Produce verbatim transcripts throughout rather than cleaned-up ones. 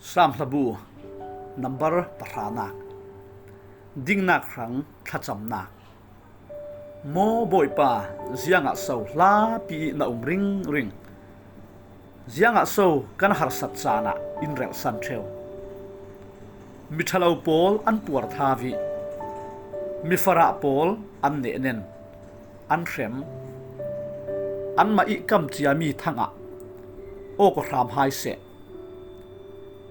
Sam hlabu number pahranak. Dingnak hrang thlacamnak. Maw Bawipa, ziangah so hlapi ih na um ringring? Ziangah so kan harsat caan ah in relhsan ṭheu? Miṭhalo pawl an puarthau ih, mifarah pawl an nehnen, an hrem. Anmah ih kamciami thangah awk aw hram hai seh.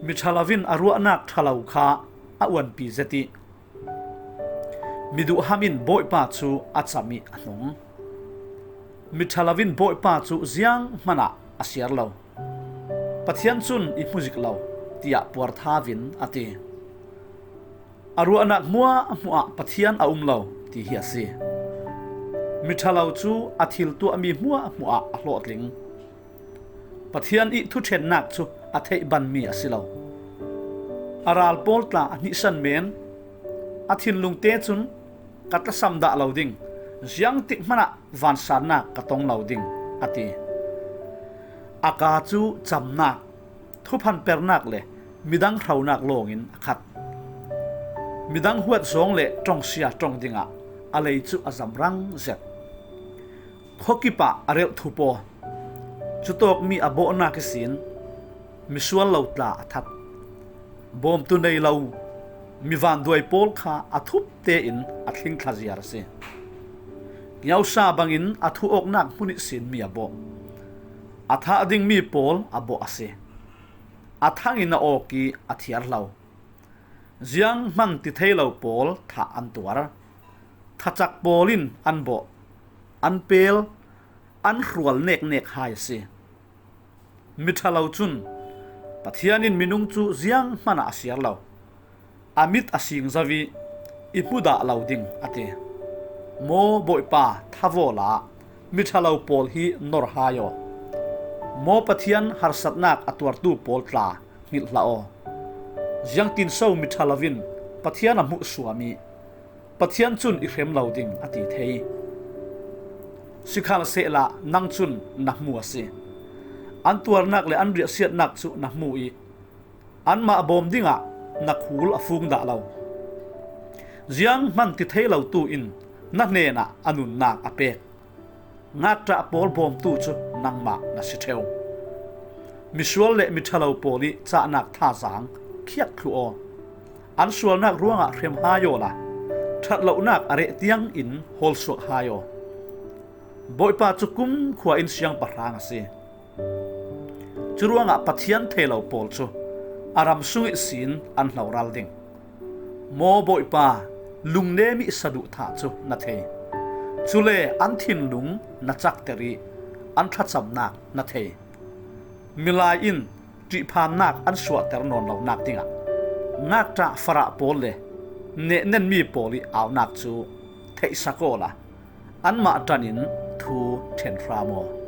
Miṭhalo in a ruahnak ṭhalo kha a uanpi zet ih, miduhham in Bawipa cu a cam ih a hnong. Miṭhalo in Bawipa cu zianghman ah a siar lo. Pathian cun i hmu zik lo, tiah puarthau in a ti. A ruahnak hmuahhmuah ah Pathian a um lo, ti hi a si. Miṭhalo cu a thil tuahmi hmuahhmuah ah a hlawhtling. Pathian ih thuṭhennak cu a theih banmi a si lo. A ral pawl tla a hnihsan men. A thinlungte cun, "Ka tlasam dah lo ding, ziangtik hmanh ah vansannak ka tong lo ding," a ti. A kaa cu camnak, thuphan pernak le midang hronak lawngin a khat. Midang huat zawng le ṭongsia ṭong dingah a lei cu a zamrang zet. Khuakip ah a relh thup aw. Cutawkmi a bawhnak ihsin misual lo tla a that. Bawmtu nei lo mi vanduai pawl kha a thup tein a thlingthla ziar a si. Kiosa bangin a thuh awknak hmun ihsin mi a bawh. A thah dingmi pawl a bawh a si. A thangin a awk ih a thiar hlo. Zianghman ti thei lo pawl thah an tuar. Thacak pawl in an bawh. An pel, an hrual neknek hai a si. Miṭhalo cun Pathian in minung cu zianghman ah a siar lo. A mit a sing zo ih, "I hmu dah lo ding," a ti. Maw Bawipa, thavaw la, miṭhalo pawl hi nor hai aw. Maw Pathian harsatnak a tuartu pawl tla hngilh hlah aw. Ziangtin so miṭhalo in Pathian a hmuhsuam ih, Pathian cun i hrem lo ding a ti thei? Sikhalsehla nang cun na hmu a si. An tuarnak le an riahsiatnak cu na hmu ih, anmah bawm dingah na khul a fung dah lo. Zianghman ti thei lotu in na hnenah a nunnak a pek. Ngakṭah pawl bawmtu cu nangmah na si ṭheu. Misual le miṭhalo pawl ih cahnak thazaang khiat thluh aw. An sualnak ruangah hrem hai awla, ṭhat lonak a reh tiangin hawlsuak hai aw. Bawipa cu kumkhua in siangpahrang a si. Curuangah Pathian thei lo pawl cu a ram sung ihsin an hloral ding. Maw Bawipa, lungnem ih saduhthah cu na thei. Cule an thinlung na cakter ih an thlacamnak na thei. Milai in ṭihphannak an suahter nawn lonak dingah ngakṭah farah pawl le nehnenmi pawl ih aunak cu theihsak awla, anmah ṭan in thu ṭhen hram aw.